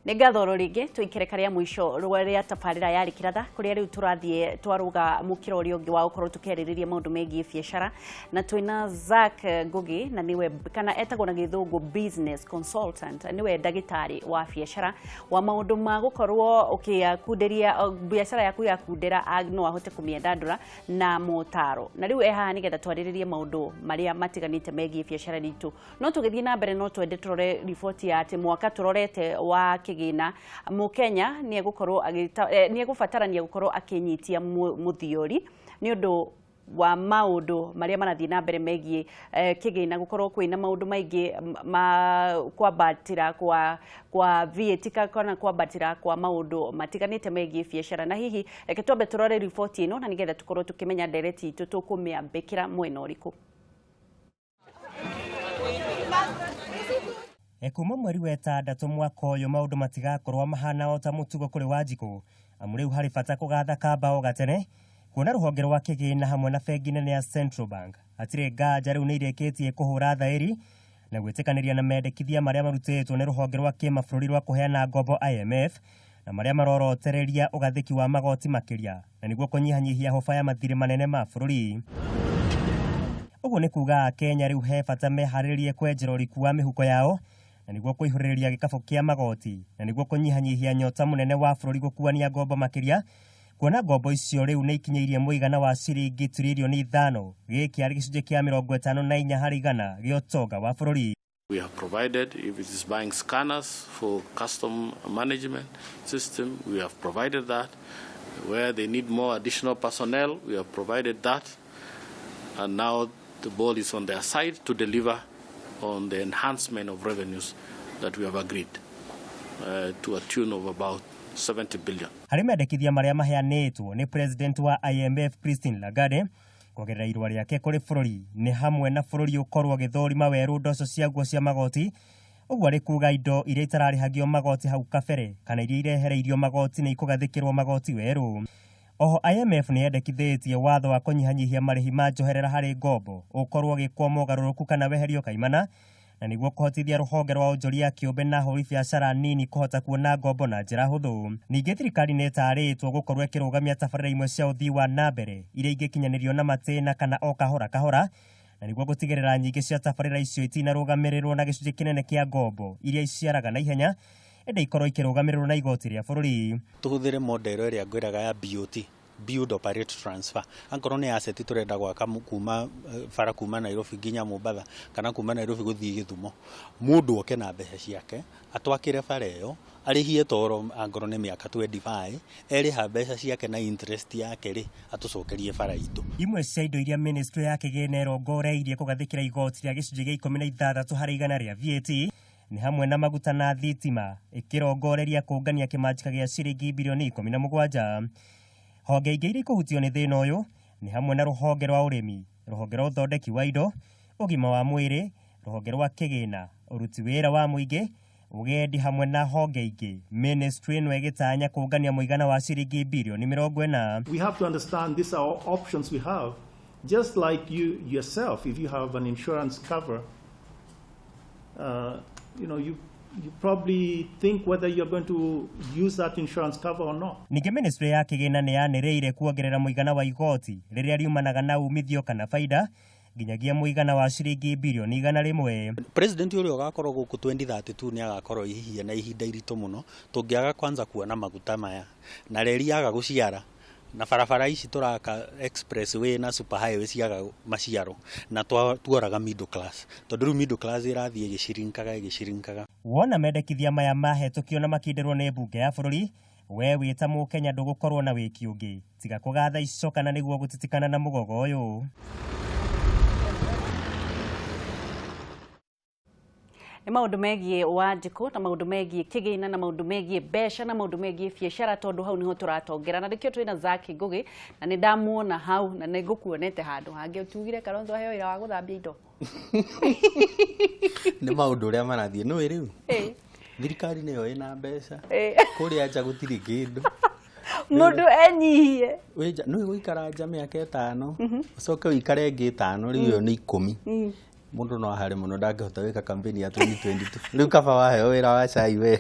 Nĩ ngatho oro rĩngĩ tũikere karĩa mũico rĩa tabarĩra ya Rĩkĩratha kũrĩa rĩu tũrathiĩ twarũga mũkĩra ũrĩa ũngĩ wa gũkorwo tũkĩarĩrĩria maũndũ megiĩ biacara, na twĩna Zack Ngugi, na nĩwe kana etagwo na gĩthũngũ business consultant, nĩwe ndagĩtarĩ wa biacara wa maũndũ ma gũkorwo ũkĩkunderia biacara yaku yakundera, no ahote kũmĩendandũra na motaro. Na rĩu e haha nĩgetha twarĩrĩrie maũndũ marĩa matiganĩte megiĩ biacara itũ. No tũgĩthiĩ na mbere, no twende tũrore riboti ya atĩ mwaka tũrorete wa kĩgĩna, Mũkenya nĩ egũbatarania gũkorwo akĩnyitia mũthiori nĩ ũndũ wa maũndũ marĩa marathiĩ na mbere megiĩ kĩgĩna, gũkorwo kwĩna maũndũ maingĩ ma kwambatĩra kwa VAT kana kwambatĩra kwa maũndũ matiganĩte megiĩ biacara. Na hihi reke twambe tũrore riboti ĩno na nĩgetha tũkorwo tũkĩmenya ndereti itũ tũkũmĩambĩkĩra mwena ũrĩkũ. Kuma mweri wa ĩtandatũ mwaka ũyũ, maũndũ matigakorwo mahana o ta mũtugo kũrĩ Wanjikũ, amu rĩu harĩ bata kũgatha kamba o gatene, kuona rũhonge rwa kĩgĩna hamwe na bengi nene ya Central Bank hatirĩ nganja rĩu nĩ irĩkĩtie kũhũra thaĩri na gwĩtĩkanĩria na mendekithia marĩa marutĩtwo nĩ rũhonge rwa kĩmabũrũri rwa kũheana ngombo IMF, na marĩa marorotereria ũgathĩki wa magoti makĩria na nĩguo kũnyihanyihia hũba ya mathirĩ manene ma bũrũri. Ũguo nĩ kuga Kenya rĩu he bata meharĩrĩrie kwenjera ũriku wa mĩhuko yao na nĩguo kũihũrĩrĩria gĩkabũ kĩa magoti na nĩguo kũnyihanyihia nyota mũnene wa bũrũri gũkuania ngombo makĩria, kuona ngombo icio rĩu nĩ ikinyĩirie mũigana wa ciringi tiririoni 5, gĩkĩ arĩ gĩcunjĩ kĩa 54% gĩa ũtonga wa bũrũri. We have provided, if it is buying scanners for custom management system, we have provided that. Where they need more additional personnel, we have provided that. And now the ball is on their side to deliver on the enhancement of revenues that we have agreed to a tune of about 70 billion. Harĩ mendekithia marĩa maheanĩtwo nĩ president wa IMF Christine Lagarde kuongerera irũa rĩake kũrĩ bũrũri, nĩ hamwe na bũrũri ũkorwo ũgĩthũrima werũ ndoco ciaguo cia magoti. Ũguo arĩ kuga indo iria itararĩhagio magoti hau kabere kana iria irehereirio magoti nĩ ikũgathĩkĩrwo magoti werũ. Oho IMF nĩ yendekithĩtie watho wa kũnyihanyihia marĩhi ma njoherera harĩ ngombo ũkorwo ũgĩkwo mogarũrũku kana weherio kaimana, na nĩguo kũhotithia rũhonge rwa onjoria kĩũmbe na ahũri biacara nini kũhota kuona ngombo na njĩra hũthũ. Ningĩ thirikari nĩ ĩtarĩtwo gũkorwo ĩkĩrũgamia tabarĩra imwe cia ũthii wa na mbere iria ingĩkinyanĩrio na matĩna kana o kahora kahora, na nĩguo gũtigĩrĩra nyingĩ cia tabarĩra icio itinarũgamĩrĩrwo na gĩcunjĩ kĩnene kĩa ngombo iria iciaraga na ihenya, ĩndĩ ikorwo ikĩrũgamĩrĩrwo na igoti rĩa bũrũri. Tũhũthĩre model ĩrĩa ngwĩraga ya BOT, build operate transfer. Ankorwo nĩ asset tũrenda gwaka kuma bara kuma Nairobi nginya Mombatha kana kuma Nairobi gũthiĩ Gĩthumo, mũndũ oke na mbeca ciake atwakĩre bara ĩyo, arĩhie toro angorwo nĩ mĩaka 25, erĩha mbeca ciake na interest yake rĩ, atũcokerie bara itũ. Imwe cia indo iria ministry ya kĩgĩna ĩrongoreirie kũgathĩkĩra igoti rĩa gĩcunjĩ gĩa 16% rĩa VAT nĩ hamwe na maguta na thitima, ĩkĩrongoreria kũngania kĩmanjĩka gĩa ciringi birioni 17. Honge ingĩ iria ikũhutio nĩ thĩna ũyũ nĩ hamwe na rũhonge rwa ũrĩmi, rũhonge rwa ũthondeki wa indo, ũgima wa mwĩrĩ, rũhonge rwa kĩgĩna, ũruti wĩra wa mũingĩ, ũgendi hamwe na honge ingĩ. Ministry ĩno ĩgĩtanya kũngania mũigana wa ciringi birioni 40. We have to understand these are options we have, just like you yourself, if you have an insurance cover, you probably think whether you're going to use that insurance cover or not. Ningĩ ministry ya kĩgĩna nĩ yanĩrĩire kuongerera mũigana wa igoti rĩrĩa riumanaga na umithio kana baida nginyagia mũigana wa ciringi birioni 100. President ũrĩa ũgakorwo gũkũ 2032 nĩ agakorwo ihihia na ihinda iritũ mũno tũngĩaga kwanza kuona maguta maya na reri yaga gũciara na barabara ici tũraka, expressway na super highway, ciaga maciaro na tuoraga middle class, tondũ rĩu middle class ĩrathiĩ ĩgĩcirinkaga ĩgĩcirinkaga. Wona mendekithia maya mahetũkio na makindĩrwo nĩ mbunge ya bũrũri, we wĩ ta mũkenya ndũgũkorwo na wĩki ũngĩ tiga kũgatha ico kana nĩguo gũtitikana na mũgogo ũyũ. Nĩ maũndũ megiĩ Wanjikũ na maũndũ megiĩ kĩgĩna na maũndũ megiĩ mbeca na maũndũ megiĩ biacara, tondũ hau nĩho tũratongera, na nĩkĩo twĩna Zack Ngugi, na nĩ ndamuona hau na nĩ ngũkuonete handũ hangĩ. Tugire Kalonzo aheo wĩra wa gũthambia indo. Nĩ maũndũ ũrĩa marathiĩ nĩũĩ rĩu thirikari nĩyo ĩna mbeca, kũrĩa nja gũtirĩ kĩndũ. Mũndũ enyihie. Wĩ nja nĩũĩ gũikara nja mĩaka 5, ũcoke ũikare ĩngĩ 5, rĩu ĩyo nĩ 10. Mũndũ no ahare mũno, ndangĩhota gwĩka campaign ya 2022. Rĩu kaba waheo wĩra wa cai we.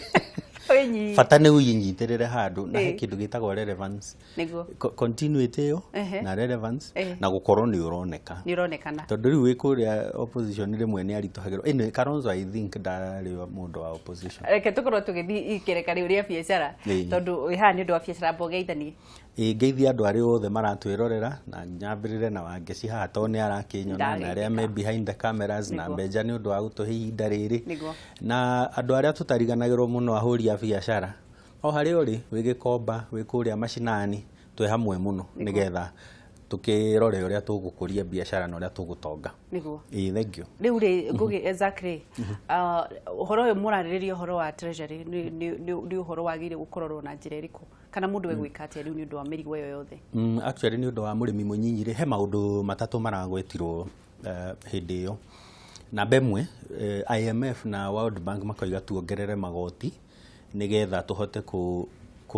Wĩnyihie. Bata nĩ ũinyitĩrĩre handũ na he Ĩĩ. kĩndũ gĩtagwo relevance. Nĩguo. Continuity ĩyo na relevance na gũkorwo nĩ ũroneka. Nĩ ũronekana. Tondũ rĩu wĩ kũrĩa opposition rĩmwe nĩ aritũhagĩrwo. Anyway, Kalonzo I think ndararĩ mũndũ wa opposition. Reke tũkorwo tũgĩthiĩ ikereka rĩu rĩa biacara, tondũ wĩ haha nĩ ũndũ wa biacara. Mbogeithanie. Ĩ, ngeithia andũ arĩa othe maratwĩrorera na nyambĩrĩre na Wangeci haha tondũ nĩ arakĩnyona, na arĩa me Ndageithĩka. behind the cameras na Mbenja nĩ ũndũ wa gũtũhe ihinda rĩrĩ, na andũ arĩa tũtariganagĩrwo mũno, ahũri a biacara o harĩa ũrĩ, wĩ Gĩkomba, wĩ kũrĩa macinani, twĩ hamwe mũno nĩgetha tũkĩrore ũrĩa tũgũkũria biacara na ũrĩa tũgũtonga. Ĩ, thank you. Rĩu rĩ, Ngugi Zack rĩ, ũhoro ũyũ mũrarĩrĩria, ũhoro wa treasury, nĩ ũhoro wagĩrĩire gũkororwo na njĩra ĩrĩkũ, kana mũndũ egwĩka atĩa rĩu nĩ ũndũ wa mĩrigo ĩyo yothe? Actually nĩ ũndũ wa mũrĩmi mũnyinyi rĩ, he maũndũ matatũ maragwetirwo hĩndĩ ĩyo. Namba ĩmwe, IMF na World Bank makoiga tuongerere magoti nĩgetha tũhote kũ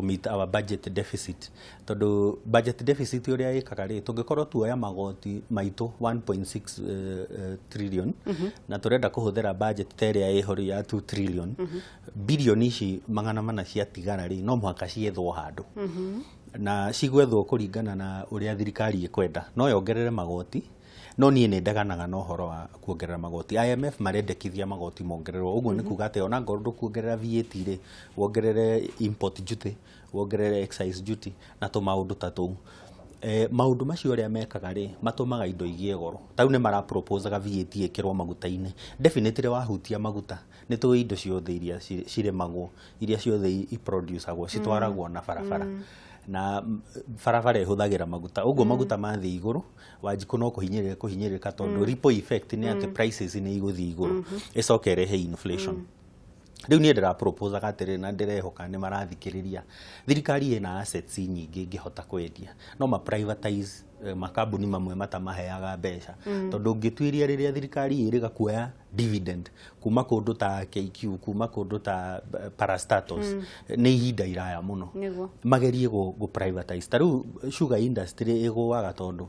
meet our budget deficit, tondũ budget deficit ũrĩa ĩkaga rĩ, tũngĩkorwo tuoya magoti maitũ 1.6 trillion na tũrenda kũhũthĩra budget ta ĩrĩa ĩho rĩu ya 2 trillion, bilioni ici 400 ciatigara rĩ, no mũhaka ciethwo handũ, na cigwethwo kũringana na ũrĩa thirikari ĩkwenda. No yongerere magoti, no niĩ nĩ ndeganaga na ũhoro wa kuongerera magoti. IMF marendekithia magoti mongererwo, ũguo nĩ kuga atĩ ona ngorwo ndũkuongerera VAT rĩ, wongerere import duty, wongerere excise duty na tũmaũndũ ta tũu. Maũndũ macio ũrĩa mekaga rĩ, matũmaga indo igĩe goro. Ta rĩu nĩ maraproposaga VAT ĩkĩrwo maguta-inĩ. Definitely wahutia maguta, nĩ tũĩ indo ciothe iria cirĩmagwo, iria ciothe iproducagwo citwaragwo na barabara, na barabara ĩhũthagĩra maguta. Ũguo maguta mathiĩ igũrũ, Wanjikũ no kũhinyĩrĩrĩka kũhinyĩrĩrĩka, tondũ ripple effect nĩ atĩ prices nĩ igũthiĩ igũrũ, ĩcoke ĩrehe inflation. Rĩu niĩ ndĩraproposaga atĩrĩrĩ, na ndĩrehoka nĩ marathikĩrĩria, thirikari ĩna assets nyingĩ ĩngĩhota kwendia, no ma privatize makambuni mamwe matamaheaga mbeca, tondũ ũngĩtuĩria rĩrĩa thirikari ĩrĩga kuoya dividend kuma kũndũ ta KQ, kuma kũndũ ta parastatals, nĩ ihinda iraya mũno. Magerie gũ privatize. Ta rĩu sugar industry ĩgũaga tondũ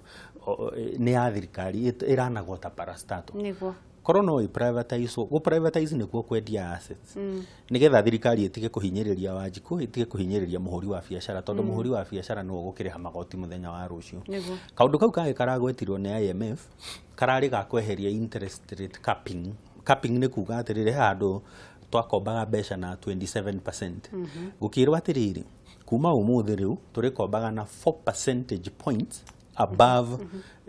nĩ ya thirikari, ĩranagwo ta parastatal. Korwo no ĩ privatize, gũ privatize nĩkuo kwendia assets, nĩgetha thirikari ĩtige kũhinyĩrĩria Wanjikũ, ĩtige kũhinyĩrĩria mũhũri wa biacara, tondũ mũhũri wa biacara nĩwe ũgũkĩrĩha magoti mũthenya wa rũciũ. Kaũndũ kau kangĩ karagwetirwo nĩ IMF kararĩ ga kweheria interest rate capping. Capping nĩ kuga atĩrĩrĩ, he handũ twakombaga mbeca na 27%, gũkĩrwo atĩrĩrĩ, kuma ũmũthĩ rĩu tũrĩkombaga na 4 percentage points above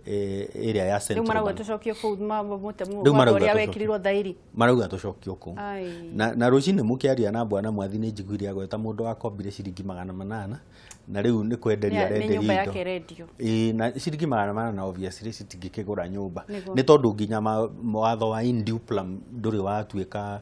ĩrĩa ya Rĩu central marauga bank. tũcokie kũu Rĩu marauga ũrĩa tũcokie. wekĩrirwo thairi. Marauga tũcokio kũu. Ai. Na rũcinĩ mũkĩaria na bwana Mwathi nĩ njiguire agweta mũndũ wakombire ciringi 800 na rĩu nĩ kwenderia Nĩ arenderia nyũmba indo. yake rendio. Ĩĩ, na ciringi 800 obviously citingĩkĩgũra nyũmba. Nĩ tondũ nginya watho wa in duplum ndũrĩ watuĩka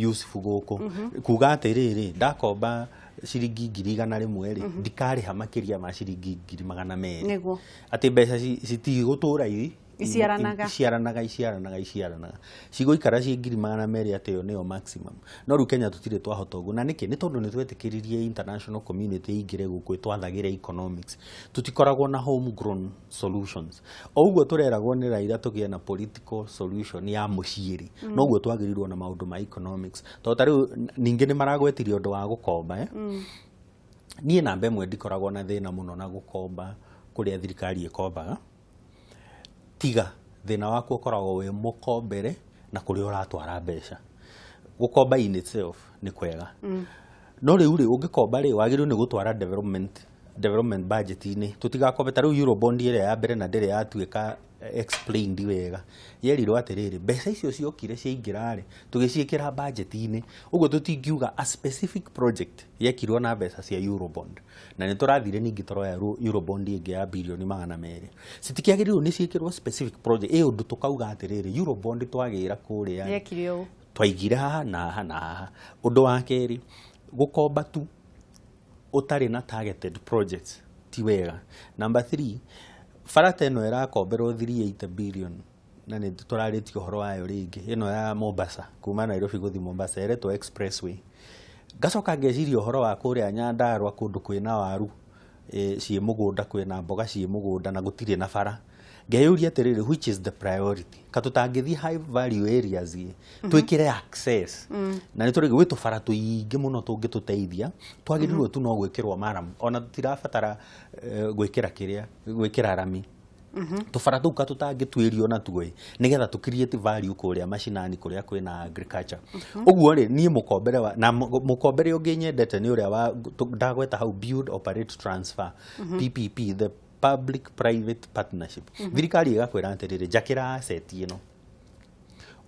useful gũkũ, kuga atĩrĩrĩ, ndakomba ciringi 100,000 rĩ, ndikarĩha makĩria ma ciringi 200,000. Atĩ mbeca citigũtũra Iciaranaga. Iciaranaga, iciaranaga, iciaranaga, cigũikara ciĩ 200,000, atĩ ĩyo nĩyo maximum. No rĩu Kenya tũtirĩ twahota ũguo. Na nĩkĩ? Nĩ tondũ nĩ twetĩkĩririe international community ĩingĩre gũkũ ĩtwathagĩre economics. Tũtikoragwo na homegrown solutions. O ũguo tũreragwo nĩ Raila tũgĩe na political solution ya mũciĩ rĩ, noguo twagĩrĩirwo na maũndũ ma economics, tondũ ta rĩu ningĩ nĩ maragwetirie ũndũ wa gũkomba, eh? Niĩ namba ĩmwe ndikoragwo na thĩna mũno na gũkomba kũrĩa thirikari ĩkombaga, tiga thĩna waku ũkoragwo wĩ mũkombere na kũrĩa ũratwara mbeca. Gũkomba in itself nĩ kwega, no rĩu rĩ, ũngĩkomba rĩ, wagĩrĩirwo nĩ gũtwara development budget-inĩ. Tũtigakombe ta rĩu Eurobond ĩrĩa ya mbere, na ndĩrĩ yatuĩka explained wega. Yerirwo atĩrĩrĩ, mbeca icio ciokire ciaingĩra rĩ, tũgĩciĩkĩra budget-inĩ, ũguo tũtingiuga a specific project yekirwo na mbeca cia Eurobond. Na nĩ tũrathire ningĩ tũroya Eurobond ĩngĩ ya birioni 200. Citikĩagĩrĩirwo nĩ ciĩkĩrwo specific project ĩ ũndũ tũkauga atĩrĩrĩ, Eurobond twagĩra kũrĩa rĩ, Yekire ũũ. Twaigire haha na haha na haha. Ũndũ wa kerĩ, gũkomba tu ũtarĩ na targeted projects ti wega. Number three, bara ta ĩno ĩrakomberwo 380 billion, na nĩ tũrarĩtie ũhoro wayo rĩngĩ, ĩno ya Mombasa, kuma Nairobi gũthiĩ Mombasa, ĩretwo expressway. Ngacoka ngeciria ũhoro wa kũrĩa Nyandarua, kũndũ kwĩna waru ciĩ mũgũnda, kwĩna mboga ciĩ mũgũnda na gũtirĩ na bara. Ngeyũria atĩrĩrĩ, which is the priority? Ka tũtangĩthiĩ high value areas ĩ, twĩkĩre access, na nĩ tũrĩ gwĩ tũbara tũingĩ mũno tũngĩtũteithia, twagĩrĩirwo tu no gwĩkĩrwo maramu, ona tũtirabatara gwĩkĩra kĩrĩa, gwĩkĩra rami. Tũbara tũu ka tũtangĩtuĩrio natuo ĩ, nĩgetha tũ create value kũrĩa macinani kũrĩa kwĩna agriculture. Ũguo rĩ, niĩ mũkombere wa na mũkombere ũngĩ nyendete nĩ ũrĩa wa ndagweta hau, build, operate, transfer, PPP, the public private partnership. Thirikari ĩgakwĩra atĩrĩrĩ, njakĩra asset ĩno,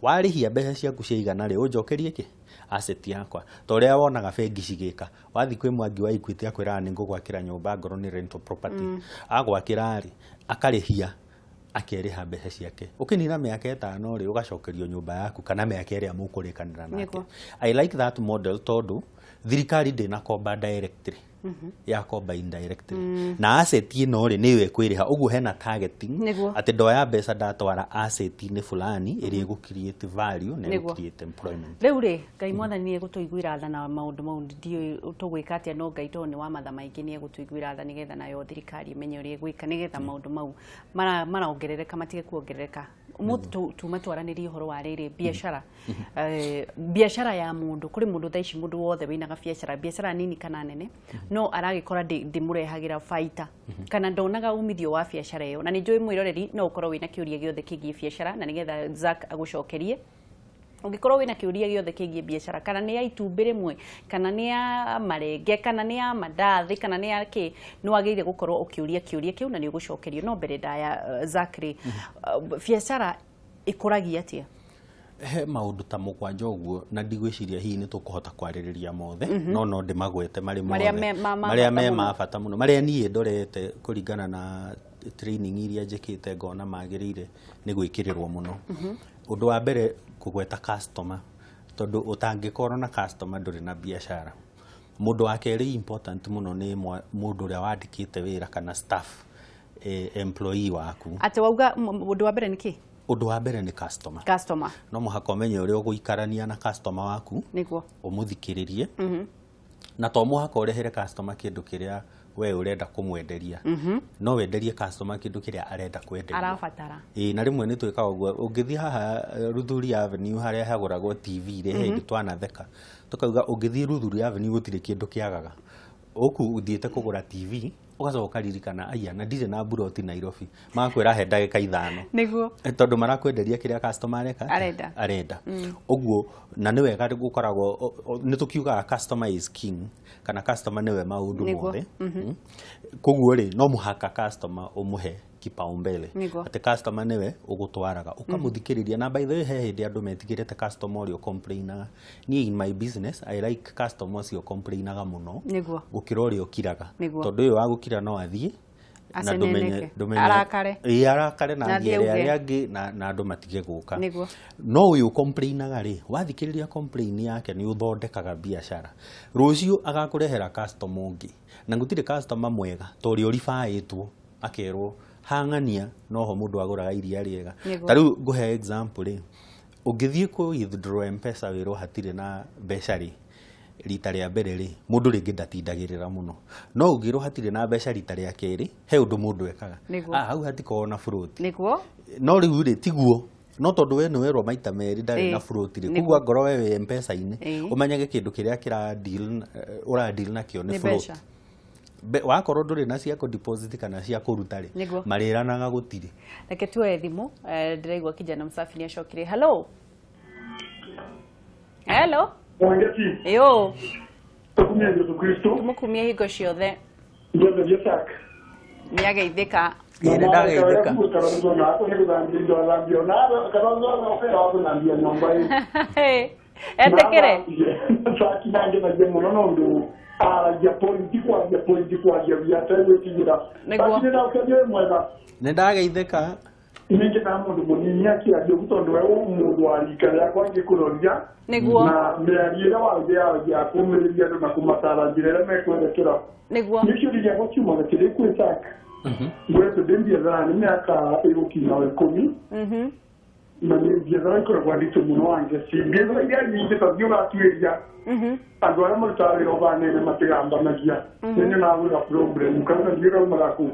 warĩhia mbeca ciaku ciaigana rĩ, ũnjokerie kĩ asset yakwa. Ta ũrĩa wonaga bengi cigĩka, wathiĩ kwĩ Mwangi wa Equity akwĩraga nĩ ngũgwakĩra nyũmba, ngorwo nĩ rental property, agwakĩra rĩ, akarĩhia, akerĩha mbeca ciake, ũkĩnina mĩaka 5 rĩ, ũgacokerio nyũmba yaku kana mĩaka ĩrĩa mũkũrĩkanĩra nake. I like that model tondũ thirikari ndĩnakomba directly, yakomba indirectly, na asset ĩno rĩ, nĩyo ĩkwĩrĩha. Ũguo hena targeting atĩ ndoya mbeca ndatwara asset-inĩ fulani ĩrĩa ĩgũ create value na ĩgũ create employment. Rĩu rĩ, Ngai Mwathani nĩ egũtũiguĩra tha na maũndũ mau. Ndiũĩ tũgwĩka atĩa, no Ngai tondũ nĩ wa matha maingĩ nĩ egũtũiguĩra tha, nĩgetha nayo thirikari ĩmenye ũrĩa ĩgwĩka nĩgetha maũndũ mau marongerereka matige kuongerereka. Ũmũthĩ tuma twaranĩrie ũhoro wa rĩrĩ, biacara, biacara ya mũndũ kũrĩ mũndũ. Thaa ici mũndũ wothe wĩna gabiacara, biacara nini kana nene, no aragĩkora ndĩmũrehagĩra baita kana ndonaga umithio wa biacara ĩyo. Na nĩ njũĩ mwĩroreri no ũkorwo wĩna kĩũria gĩothe kĩgiĩ biacara, na nĩgetha Zack agũcokerie. Ũngĩkorwo wĩna kĩũria gĩothe kĩgiĩ biacara, kana nĩ ya itumbĩ rĩmwe, kana nĩ ya marenge, kana nĩ ya mandathi, kana nĩ ya kĩ, nĩ wagĩrĩire gũkorwo ũkĩũria kĩũria kĩu na nĩ ũgũcokerio. No mbere ndaya, Zack rĩ, biacara ĩkũragia atĩa? He maũndũ ta 7 ũguo, na ndigwĩciria hihi nĩ tũkũhota kwarĩrĩria mothe, no ndĩmagwete marĩ Marĩa mothe ma marĩa bata me mũno. Ma bata mũno, marĩa niĩ ndorete kũringana na training iria njĩkĩte, ngona magĩrĩire nĩ gwĩkĩrĩrwo mũno. Ũndũ wa mbere, kũgweta customer, tondũ ũtangĩkorwo na customer ndũrĩ na biacara. Mũndũ wa kerĩ important mũno nĩ mũndũ ũrĩa wandĩkĩte wĩra kana staff, employee waku. Atĩ wauga ũndũ wa mbere nĩ kĩ? Ũndũ wa mbere nĩ customer. Customer. No mũhaka ũmenye ũrĩa ũgũikarania na customer waku, ũmũthikĩrĩrie, na to mũhaka ũrehere customer kĩndũ kĩrĩa we ũrenda kũmwenderia, no wenderie customer kĩndũ kĩrĩa arenda kwenderio, arabatara. Ĩĩ, na rĩmwe nĩ twĩkaga ũguo. Ũngĩthiĩ haha Luthuli Avenue harĩa hagũragwo TV rĩ, he hĩndĩ twanatheka tũkauga ũngĩthiĩ Luthuli Avenue gũtirĩ kĩndũ kĩagaga. Ũku ũthiĩte kũgũra TV, ũgacoka ũkaririkana, aya, na ndirĩ na mburoti Nairobi, magakwĩra he ndagĩka 5. Tondũ marakwenderia kĩrĩa customer areka atĩa? Arenda. Arenda. Ũguo na nĩ wega gũkoragwo nĩ tũkiugaga customer is king, kana customer nĩwe maũndũ mothe. Koguo rĩ, no mũhaka customer ũmũhe kipaumbele, atĩ customer nĩwe ũgũtwaraga, ũkamũthikĩrĩria. Na by the way, he hĩndĩ andũ metigĩrĩte customer ũrĩa ũcomplainaga. Niĩ in my business I like customer ũcio complainaga mũno gũkĩra ũrĩa ũkiraga, tondũ ũyũ wa gũkira no athiĩ na aceneneke. Arakare. Ĩĩ, arakare na Na athiĩ athiĩ ere auge. arĩa angĩ na andũ matige gũka. No ũyũ complainaga rĩ, wathikĩrĩria complain yake nĩ ũthondekaga biacara. Rũciũ agakũrehera customer ũngĩ, na gũtirĩ customer mwega ta ũrĩa ũribaĩtwo akerwo hang'ania noho mũndũ agũraga iria rĩega. Ta rĩu ngũhe example rĩ, ũngĩthiĩ kũ withdraw M-Pesa wĩrwo hatirĩ na mbeca rĩ, rita rĩa mbere rĩ, mũndũ rĩngĩ ndatindagĩrĩra mũno, no ũngĩrwo hatirĩ na mbeca rita rĩa kerĩ, he ũndũ mũndũ ekaga. Ah, hau hatikoragwo na float. No rĩu rĩ, tiguo, no tondũ we nĩ werwo maita merĩ ndarĩ na float rĩ, koguo angorwo we wĩ M-Pesa-inĩ, ũmenyage kĩndũ kĩrĩa kĩra deal, ũra deal nakĩo nĩ Nĩ float. mbeca. Wakorwo ndũrĩ na cia kũ deposit kana cia kũruta rĩ, marĩranaga gũtirĩ. Reke tuoe thimũ. Ndĩraigua kijana msafi nĩ acokire. Hello, hello. Mwangeti, yo. tukumia Yesu Kristo, tũmũkumie hingo ciothe. Ndio Sak. Nĩ ageithĩka. Ĩĩ, nĩ ndageithĩka. Kalonzo nako nĩ gũthambia indo athambia na Kalonzo no wa gũthambia nyũmba ĩ. Etĩkĩre. Saki nangenagia mũno no ũndũ aragia pointi, kwaria pointi, kwaria biacara gwĩtigĩra. Saki, nĩ ndaũkenio, wĩ mwega. Nĩ ndageithĩka. Ningĩ na mũndũ mũnini akĩaria ũguo, tondũ we wĩ mũndũ wa rika rĩakwa ngĩkũroria, na mĩario ĩrĩa waragia yaragia ya kũũmĩrĩria andũ na kũmatara njĩra ĩrĩa mekwerekera. Nĩ kĩũria gĩakwa kiumaga kĩrĩ kwĩ Sak. Ngoretwo ndĩ biacara nĩ mĩaka ĩgũkinya 10. Na nĩ biacara ikoragwo nditũ mũno Wangeci. Biacara iria nyingĩ ta thiĩ ũgatuĩria andũ arĩa marutaga wĩra ũbanene matigambanagia. Nĩ nyonaga gwĩna problem kana ndiũĩ kaumaga kũ.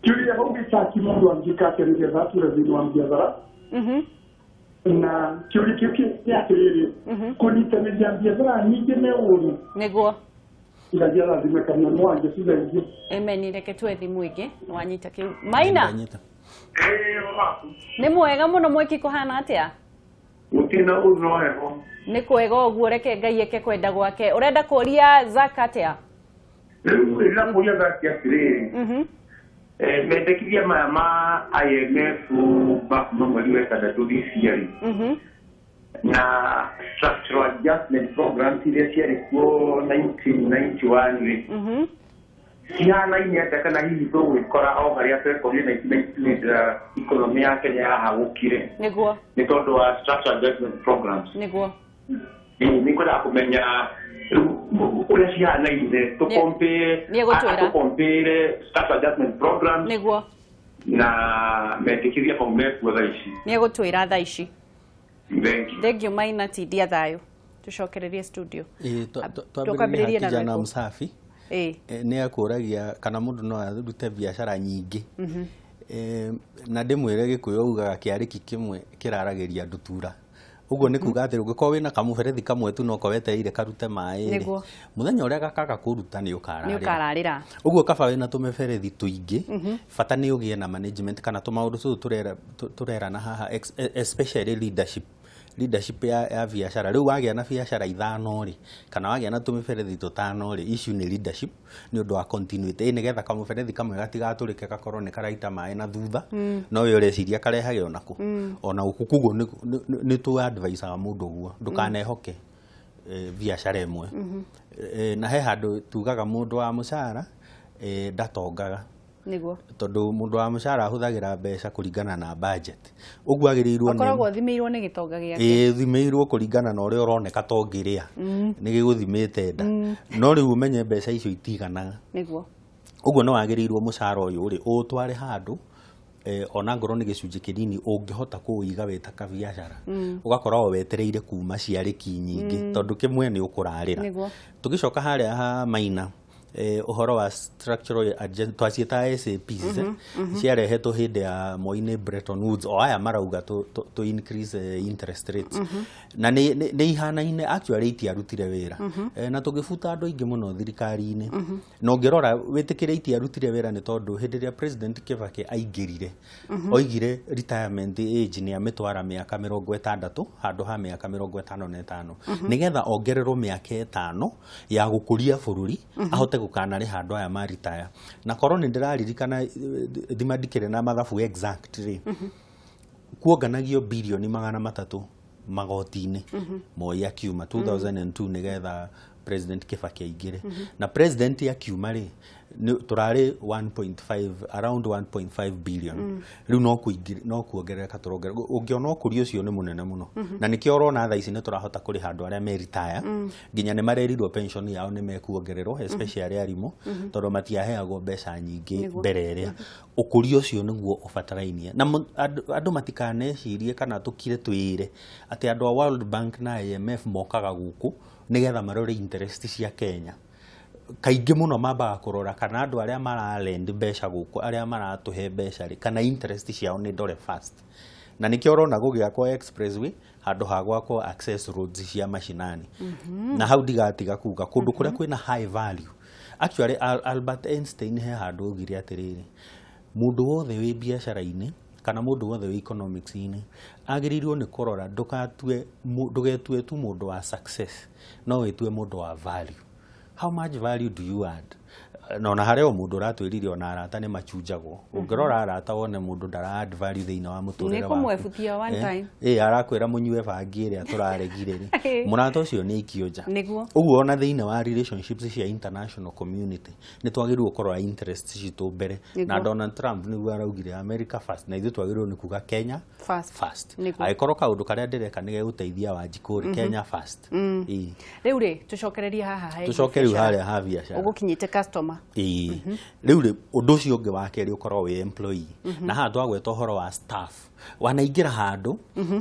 Kĩũria hau gĩcaki mũndũ angĩka atĩa nĩgetha atũre thĩinĩ wa biacara? Na kĩũria kĩu nĩ atĩrĩrĩ, kũnyitanĩria biacara nyingĩ nĩ ũũru? Nĩguo. Ngai arathime kanua Wangeci, thengiũ. Amen. Reke tuwe thimũ ĩngĩ. Nĩwanyita kĩu Maina? Nĩ mwega mũno. Mwĩki kũhana atĩa? Gũtirĩ na ũru, no heho. Nĩ kwega ũguo, reke Ngai eke kwenda gwake. Ũrenda kũria Zack atĩa? Rĩu ndĩrakũria Zack atĩrĩrĩ, mendekithia maya ma IMF ma kuma mweri wa ĩtandatũ this year rĩ, na structural adjustment programs iria ciarĩ kuo 1991 rĩ, cihanaine atĩa, kana hihi tũgwĩkora o harĩa twekorire 1992 hĩndĩ ĩrĩa economy ya Kenya yahagũkire? Nĩ tondũ wa structural adjustment programs. Nĩ ngwendaga kũmenya rĩu ũrĩa cihanaine, tũcompare. Nĩegũtwĩra. Tũcompare structural adjustment programs na metĩkithia mau mekuo thaa ici. Nĩegũtwĩra thaa ici. Thank you. Thank you Maina, tindia thayũ. Tũcokererie studio. Twambĩrĩrie Tũkwambĩrĩria na kijana rwĩmbo. Msafi. Nĩ akũragia kana mũndũ no arute biacara nyingĩ. Na ndĩmwĩre Gĩkũyũ augaga kĩarĩki kĩmwe kĩraragĩria ndutura. Ũguo nĩ kuga atĩ ũngĩkorwo wĩna kamũberethi kamwe tu noko wetereire karute maĩ rĩ, mũthenya ũrĩa gakaga kũruta nĩ Nĩ ũkararĩra. Ũkararĩra. Ũguo kaba wĩna tũmĩberethi tũingĩ, bata nĩ ũgĩe na management kana tũmaũndũ tũtũ tũrerana haha, especially leadership ya biacara. Rĩu wagĩa na biacara ithano rĩ, kana wagĩa na tũmĩberethi tũtano rĩ, issue nĩ leadership nĩ ũndũ wa continuity, ĩ nĩgetha kamũberethi kamwe gatigatũrĩke gakorwo nĩ karaita maĩ na thutha, no we ũreciria karehage onakũ ona gũkũ. Koguo nĩ tũ advisaga mũndũ ũguo ndũkanehoke biacara ĩmwe. Na he handũ tugaga mũndũ wa mũcara ndatongaga, tondũ mũndũ wa mũcara ahũthagĩra mbeca kũringana na budget. Ũguo agĩrĩirwo nĩ Akoragwo thimĩirwo nĩ gĩtonga gĩake. Ĩĩ, thimĩirwo kũringana na ũrĩa ũroneka ta ũngĩrĩa, nĩ gĩgũthimĩte nda, no rĩu ũmenye mbeca icio itiganaga. Ũguo nĩ wagĩrĩirwo mũcara ũyũ rĩ ũũtware handũ, ona ngorwo nĩ gĩcunjĩ kĩnini ũngĩhota kũũiga wĩ ta kabiacara, ũgakorwo wetereire kuma ciarĩki nyingĩ, tondũ kĩmwe nĩ ũkũrarĩra. Tũgĩcoka harĩa ha Maina, ũhoro wa structural adjustment twaciĩtaga SAPs, ciarehetwo hĩndĩ ya Moi nĩ Bretton Woods, o aya marauga to increase interest rates, na nĩ ihanaine. Actually itiarutire wĩra, na tũgĩbuta andũ aingĩ mũno thirikari-inĩ. Na ũngĩrora wĩtĩkĩre itiarutire wĩra nĩ tondũ hĩndĩ ĩrĩa President Kibaki aingĩrire, oigire retirement age nĩ amĩtwara mĩaka 60 handũ ha mĩaka 55, nĩgetha ongererwo mĩaka 5 ya gũkũria bũrũri, ahote gũkanarĩha andũ aya ma retire. Na korwo nĩ ndĩraririkana, thima ndikĩrĩ na mathabu exact rĩ, kuonganagio birioni 300 magoti-inĩ Moi akiuma 2002 nĩgetha President Kibaki aingĩre. Na president akiuma rĩ, tũrarĩ 1.5, around 1.5 billion. Rĩu no no kuongerereka tũrongerera. Ũngĩona ũkũria ũcio nĩ mũnene mũno, na nĩkĩo ũrona thaa ici nĩ tũrahota kũrĩha andũ arĩa me retire, nginya nĩ marerirwo pension yao nĩ mekuongererwo, especially arimũ, tondũ matiaheagwo mbeca nyingĩ mbere ĩrĩa. Ũkũria ũcio nĩguo ũbatarainie na andũ matikanecirie kana tũkire twĩre atĩ andũ a World Bank na IMF mokaga gũkũ nĩgetha marore interest cia Kenya. Kaingĩ mũno mambaga kũrora kana andũ arĩa maralend mbeca gũkũ, arĩa maratũhe mbeca rĩ, kana interest ciao nĩ ndore first. Na nĩkĩo ũrona gũgĩakwo expressway handũ ha gwakwo access roads cia mashinani. Na hau ndigatiga kuga kũndũ kũrĩa kwĩna high value. Actually Albert Einstein he handũ augire atĩrĩrĩ, mũndũ wothe wĩ biacara-inĩ kana mũndũ wothe wĩ economics-inĩ agĩrĩirwo nĩ kũrora ndũgetue tu mũndũ wa success, no wĩtue mũndũ wa value. How much value do you add? Na ona harĩ o mũndũ ũratwĩrire ona arata nĩ machunjagwo. Ũngĩrora arata wone mũndũ ndara add value thĩinĩ wa mũtũrĩre Nĩ waku, kũmwebutia one time. Arakwĩra mũnyue bangi ĩrĩa tũraregire rĩ, mũrata ũcio nĩ aikio nja. Ũguo ona thĩinĩ wa relationships cia international community nĩ twagĩrĩirwo kũrora interests citũ mbere. Na Donald Trump nĩguo araugire America first, na ithuĩ twagĩrĩirwo nĩ kuga Kenya First. first. Nĩguo. Angĩkorwo kaũndũ karĩa ndĩreka nĩ gegũteithia Wanjikũ rĩ, Kenya first. Rĩu rĩ, tũcokererie haha hegiĩ Tũcoke rĩu biacara. harĩa ha biacara. Ũgũkinyĩte customer. Customer. Ĩĩ, rĩu rĩ, ũndũ ũcio ũngĩ wa kerĩ ũkorwo wĩ employee, na haha twagweta ũhoro wa staff wanaingĩra handũ,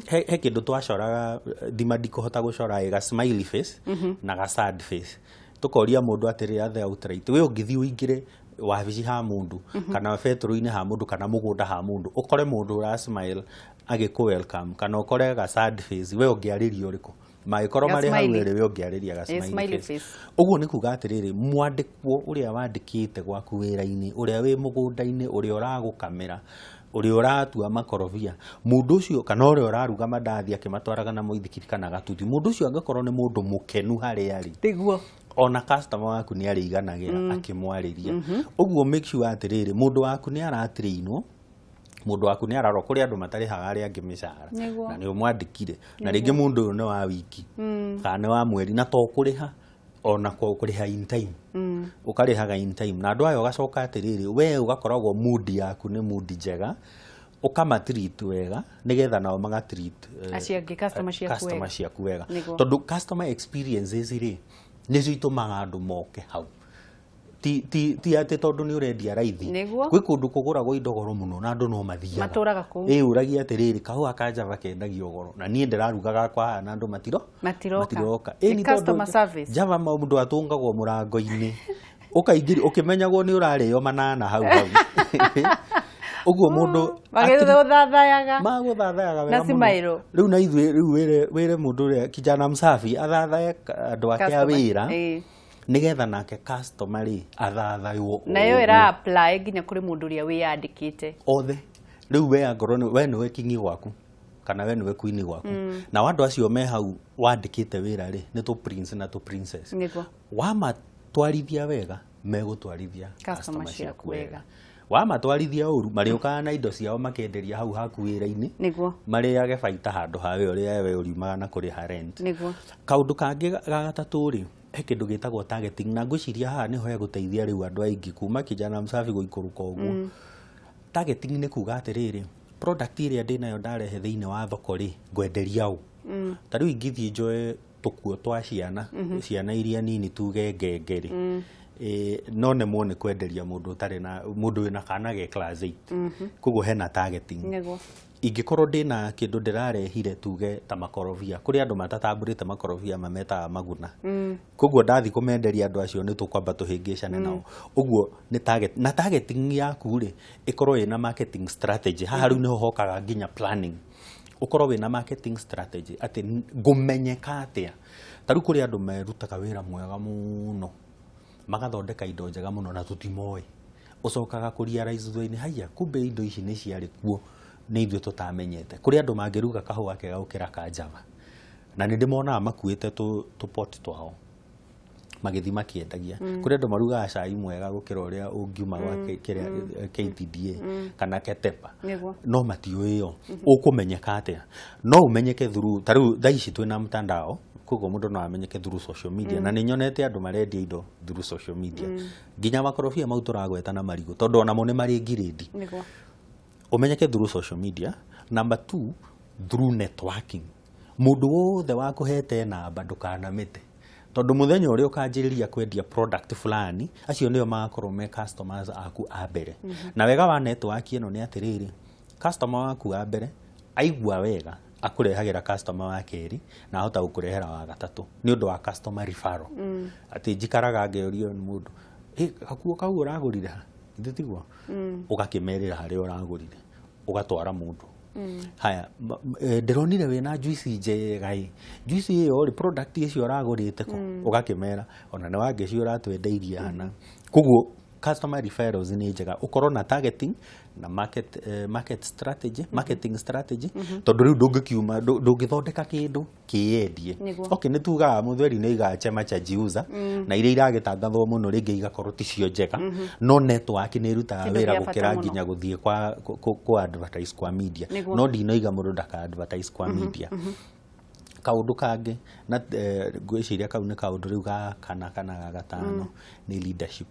he kĩndũ twacoraga, thima ndikũhota gũcora ĩ ga smiley face na ga sad face, tũkoria mũndũ atĩrĩ athe outright, we ũngĩthiĩ ũingĩre wabici ha mũndũ kana betũrũ-inĩ ha mũndũ kana mũgũnda ha mũndũ, ũkore mũndũ ũra smile agĩkũ welcome kana ũkore ga sad face, we ũngĩarĩria ũrĩkũ? Mangĩkorwo Ga marĩ hau smiley. erĩ, we ũngĩarĩria ga smiley smiley face. face. Ũguo nĩ kuga atĩrĩrĩ, mwandĩkwo ũrĩa wandĩkĩte gwaku wĩra-inĩ, ũrĩa wĩ mũgũnda-inĩ, ũrĩa ũragũkamĩra, ũrĩa ũratua makorobia, mũndũ ũcio, kana ũrĩa ũraruga mandathi akĩmatwaraga na mũithikiri kana gatuthi, mũndũ ũcio angĩkorwo nĩ mũndũ mũkenu harĩa arĩ, ona customer waku nĩ arĩiganagĩra akĩmwarĩria. Ũguo make sure atĩrĩrĩ, mũndũ waku nĩ aratrainwo, mũndũ waku nĩ ararora. Kũrĩ andũ matarĩhaga arĩa angĩ mĩcara na nĩ ũmwandĩkire, na rĩngĩ mũndũ ũyũ nĩ wa wiki kana nĩ wa mweri, na to kũrĩha ona kũrĩha in time, ũkarĩhaga in time na andũ aya. Ũgacoka atĩrĩrĩ, we ũgakoragwo mood yaku nĩ mood njega, ũkamatreat wega nĩgetha nao magatreat acio angĩ, customer ciaku customer wega. Ciaku wega. Tondũ customer experiences rĩ, nĩcio itũmaga andũ moke hau, ti atĩ tondũ nĩ ũrendia raithi. Gwĩ kũndũ kũgũragwo indo goro mũno na andũ no mathiaga. Matũraga kũu. Ĩ, ũragia atĩrĩrĩ, kahũa ka Java kendagio goro na niĩ ndĩraruga gakwa haha na andũ matiro Matiroka. Matiroka. Nĩ Ĩ, nĩ tondũ customer service. Java mũndũ atũngagwo mũrango-inĩ, ũkaingĩrio ũkĩmenyagwo nĩ ũrarĩo manana hau hau. Ũguo mũndũ Magĩgũthathayaga. Magũthathayaga wega Na mũno. smile. Rĩu na ithuĩ rĩu wĩre mũndũ ũrĩa kijana msafi athathaye andũ ake a Customer. wĩra nĩgetha nake customer rĩ athathaywo Nayo o ĩra apply nginya kũrĩ mũndũ ũrĩa wĩyandĩkĩte. Othe. Rĩu we angorwo we nĩwe kingi gwaku kana we nĩwe queen gwaku, nao andũ acio me hau wandĩkĩte wĩra rĩ, nĩ tũ prince na tũ princess. Wamatwarithia wega, megũtwarithia customer customer ciaku wega. Wamatwarithia ũru, marĩũkaga na indo ciao makenderia hau haku wĩra-inĩ, marĩage baita handũ ha we ũrĩa we ũriumaga na kũrĩha rent. Kaũndũ kangĩ ga gatatũ rĩ, he kĩndũ gĩtagwo targeting, na ngwĩciria haha nĩho hegũteithia rĩu andũ aingĩ kuma kijana msafi gũikũrũka ũguo. Targeting nĩ kuga atĩrĩrĩ, product ĩrĩa ndĩnayo ndarehe thĩinĩ wa thoko rĩ, ngwenderia ũ? Ta rĩu ingĩthiĩ njoe tũkuo twa ciana, ciana iria nini, tuge ngenge rĩ, no nemwo nĩ kwenderia mũndũ ũtarĩ na mũndũ wĩna kana ge class 8. Koguo hena targeting. Ingĩkorwo ndĩna kĩndũ ndĩrarehire, tuge ta makorobia, kũrĩ andũ matatambũrĩte makorobia, mametaga maguna. Koguo ndathi kũmenderia andũ acio, nĩ tũkwamba tũhĩngĩcane nao. Ũguo nĩ target, na targeting yaku rĩ, ĩkorwo ĩna marketing strategy. Haha rĩu nĩho hokaga nginya planning, ũkorwo wĩna marketing strategy atĩ ngũmenyeka atĩa. Ta rĩu kũrĩ andũ merutaga wĩra mwega mũno, magathondeka indo njega mũno na tũtimoĩ. Ũcokaga kũ realize thutha-inĩ, haiya, kumbe indo ici nĩ ciarĩ kuo, nĩ ithuĩ tũtamenyete. Kũrĩ andũ mangĩruga kahũa kega gũkĩra ka Java, na nĩ ndĩmonaga makuĩte tũ pot twao magĩthiĩ makĩendagia. Kũrĩ andũ marugaga cai mwega gũkĩra ũrĩa ũngiuma gwa kĩrĩa KTDA kana Ketepa, no matiũĩo. Ũkũmenyeka atĩa? No ũmenyeke through, ta rĩu thaa ici twĩna mtandao, koguo mũndũ no amenyeke through social media, na nĩ nyonete andũ marendia indo through social media, nginya makorobia mau tũragweta na marigũ, tondũ onamo nĩ marĩ ngirĩndi. Ũmenyeke through social media. Number two, through networking. Mũndũ wothe wakũhete namba ndũkanamĩte, tondũ mũthenya ũrĩa ũkanjĩrĩria kwendia product fulani, acio nĩo magakorwo me customers aku a mbere. Na wega wa network ĩno nĩ atĩrĩrĩ, customer waku wa mbere aigua wega, akũrehagĩra customer wa kerĩ, na ahota gũkũrehera wa gatatũ nĩ ũndũ wa customer referral. Atĩ njikaraga ngĩũrio nĩ mũndũ, "Ĩ, gakuo kau ũragũrire ha?" Githĩ tiguo? Ũgakĩmerĩra harĩa ũragũrire, ũgatwara mũndũ. Haya, ndĩronire wĩna juice njega, ĩ juice ĩyo rĩ, product ĩcio ũragũrĩte kũ? Ũgakĩmera ona nĩ wangeci ũratwendeirie hana. Koguo customer referrals nĩ njega. Ũkorwo na targeting na market strategy, marketing strategy, tondũ rĩu ndũngĩkiuma ndũngĩthondeka kĩndũ kĩyendie. Okay, nĩ tugaga mũthweri nĩ aigaga chema cha jiuza, na iria iragĩtangathwo mũno rĩngĩ igakorwo ticio njega, no network nĩ ĩrutaga Kĩndũ wĩra gĩa bata gũkĩra mũno. Nginya gũthiĩ kwa kũ advertise kwa media. No ndinoiga mũndũ ndaka advertise kwa media. Kaũndũ kangĩ na ngwĩciria kau nĩ kaũndũ rĩu ga kana kana ga gatano, nĩ leadership.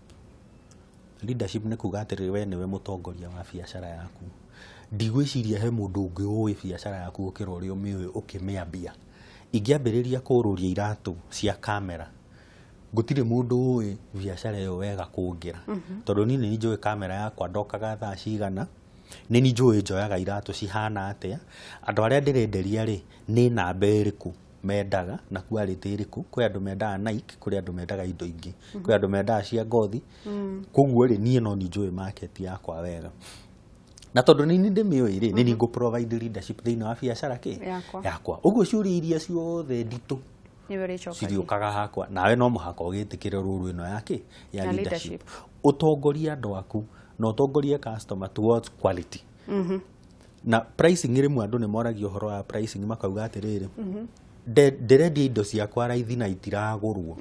Leadership nĩ kuga atĩrĩrĩ, we nĩwe mũtongoria wa biacara yaku. Ndigwĩciria he mũndũ ũngĩ ũĩ biacara yaku gũkĩra ũrĩa ũmĩũĩ ũkĩmĩambia. Ingĩambĩrĩria kũrũria iratũ cia kamera, Gũtirĩ mũndũ ũĩ biacara ĩyo wega kũngĩra, tondũ niĩ nĩ njũĩ kamera yakwa ndokaga thaa cigana, nĩ niĩ njũĩ njoyaga iratũ cihana atĩa, andũ arĩa ndĩrenderia rĩ nĩ namba ĩrĩkũ mendaga na quality ĩrĩkũ. Kwĩ andũ mendaga Nike, kũrĩ andũ mendaga indo ingĩ, kwĩ andũ mendaga cia ngothi. Koguo rĩ, niĩ no niĩ njũĩ market yakwa wega, na tondũ nĩ niĩ ndĩmĩũĩ rĩ, nĩ niĩ ngũ provide leadership thĩinĩ wa biacara kĩ Yakwa. yakwa. Ũguo ciũria iria ciothe nditũ Nĩwe ũrĩcokagia. Ciriũkaga hakwa, nawe no mũhaka ũgĩtĩkĩre rũrũ ĩno ya kĩ ya Ya leadership. Leadership. Ũtongorie andũ aku na ũtongorie customer towards quality na pricing. Rĩmwe andũ nĩ moragia ũhoro wa pricing, makauga atĩrĩrĩ, "Ndĩrendia indo ciakwa raithi na itiragũrwo,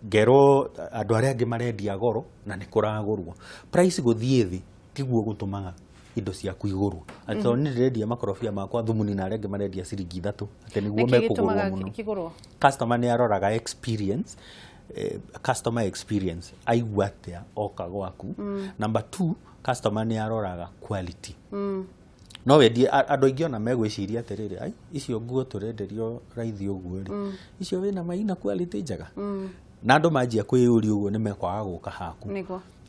ngerwo andũ arĩa angĩ marendia goro na nĩ kũragũrwo." Price gũthiĩ thĩ tiguo gũtũmaga indo ciaku igũrwo, atĩ tondũ niĩ ndĩrendia makorobia makwa thumuni na arĩa angĩ marendia ciringi 3, atĩ nĩguo Nĩkĩ mekũgũrwo gĩtũmaga mũno. Kĩgũrwo? Customer nĩ aroraga experience, customer experience, aigua atĩa oka gwaku. Number two, customer nĩ aroraga quality. No wendie andũ aingĩ ona megwĩciria atĩrĩrĩ, "Ai, icio nguo tũrenderio raithi ũguo rĩ, icio wĩna maina quality njega?" Na andũ manjia kwĩyũria ũguo, nĩ mekwaga gũka haku.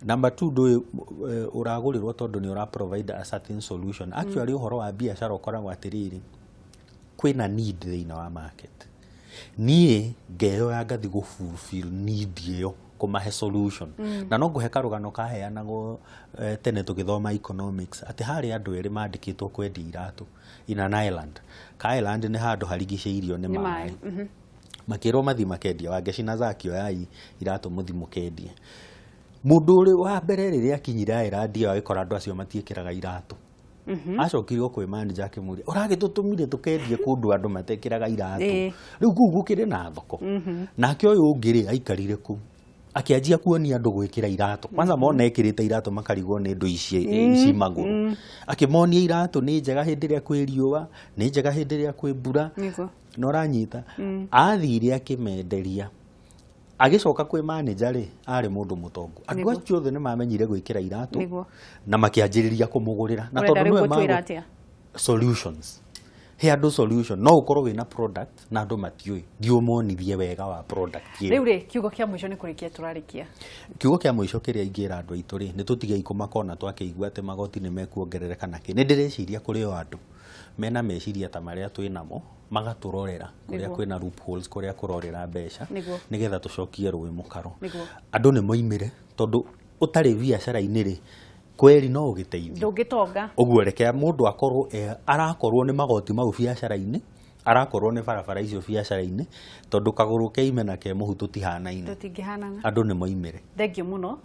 Number two, ndũĩ ũragũrĩrwo tondũ nĩ ũra provide a certain solution. Actually, ũhoro wa biacara ũkoragwo atĩrĩrĩ, kwĩna need thĩinĩ wa market, niĩ ngeyoya ngathi gũ fulfill need ĩyo, kũmahe solution. Na no ngũhe karũgano kaheanagwo tene tũgĩthoma economics, atĩ harĩ andũ erĩ mandĩkĩtwo kwendia iratũ in an island. Ka island nĩ handũ harigicĩirio nĩ Nĩ maĩ. maĩ. Makĩrwo mathi makendia. Wangeci na Zaki, oyai iratũ mũthi mũkendie. Mũndũ ũrĩ wa mbere rĩrĩa akinyire island ĩyo, agĩkora andũ acio matiĩkĩraga iratũ. Acokire o kwĩ manager akĩmũria, "Ũragĩtũtũmire tũkendie kũndũ andũ matekĩraga iratũ? Rĩu kũu gũkĩrĩ na thoko?" Nake ũyũ ũngĩ rĩ, aikarire kũu, akĩanjia kuonia andũ gwĩkĩra iratũ. Kwanza mona ekĩrĩte iratũ makarigwo nĩ ndũ ici ici magũrũ. Akĩmonia iratũ nĩ njega hĩndĩ ĩrĩa kwĩ riũa, nĩ njega hĩndĩ ĩrĩa kwĩ mbura. Na ũranyita, athire akĩmenderia, agĩcoka kwĩ manager rĩ, arĩ mũndũ mũtongu. Andũ acio othe nĩ mamenyire gwĩkĩra iratũ na makĩanjĩrĩria kũmũgũrĩra na Ũrenda tondũ rĩu nĩwe gũtwĩra atĩa? Solutions, he andũ solution. No ũkorwo wĩna product na andũ matiũĩ, thiĩ ũmonithie wega wa product ĩyo. Rĩu rĩ, kiugo kĩa mũico, nĩ kũrĩkia tũrarĩkia. Kiugo kĩa mũico kĩrĩa ingĩra andũ aitũ rĩ, nĩ tũtigei kũmaka ona twakĩigua atĩ magoti nĩ mekuongerereka na kĩ. Nĩ ndĩreciria kũrĩ o andũ mena meciria ta marĩa twĩ namo, magatũrorera kũrĩa kwĩna loopholes, kũrĩa kũrorĩra mbeca, nĩgetha tũcokie rũĩ mũkaro. Andũ nĩ moimĩre, tondũ ũtarĩ biacara-inĩ rĩ, kweri no ũgĩteithio? Ndũngĩtonga. Ũguo reke mũndũ akorwo arakorwo nĩ magoti mau biacara-inĩ, arakorwo nĩ barabara icio biacara-inĩ, tondũ kagũrũ ke ime na ke mũhu tũtihanaine. Tũtingĩhanana. Andũ nĩ moimĩre. Thengiũ mũno.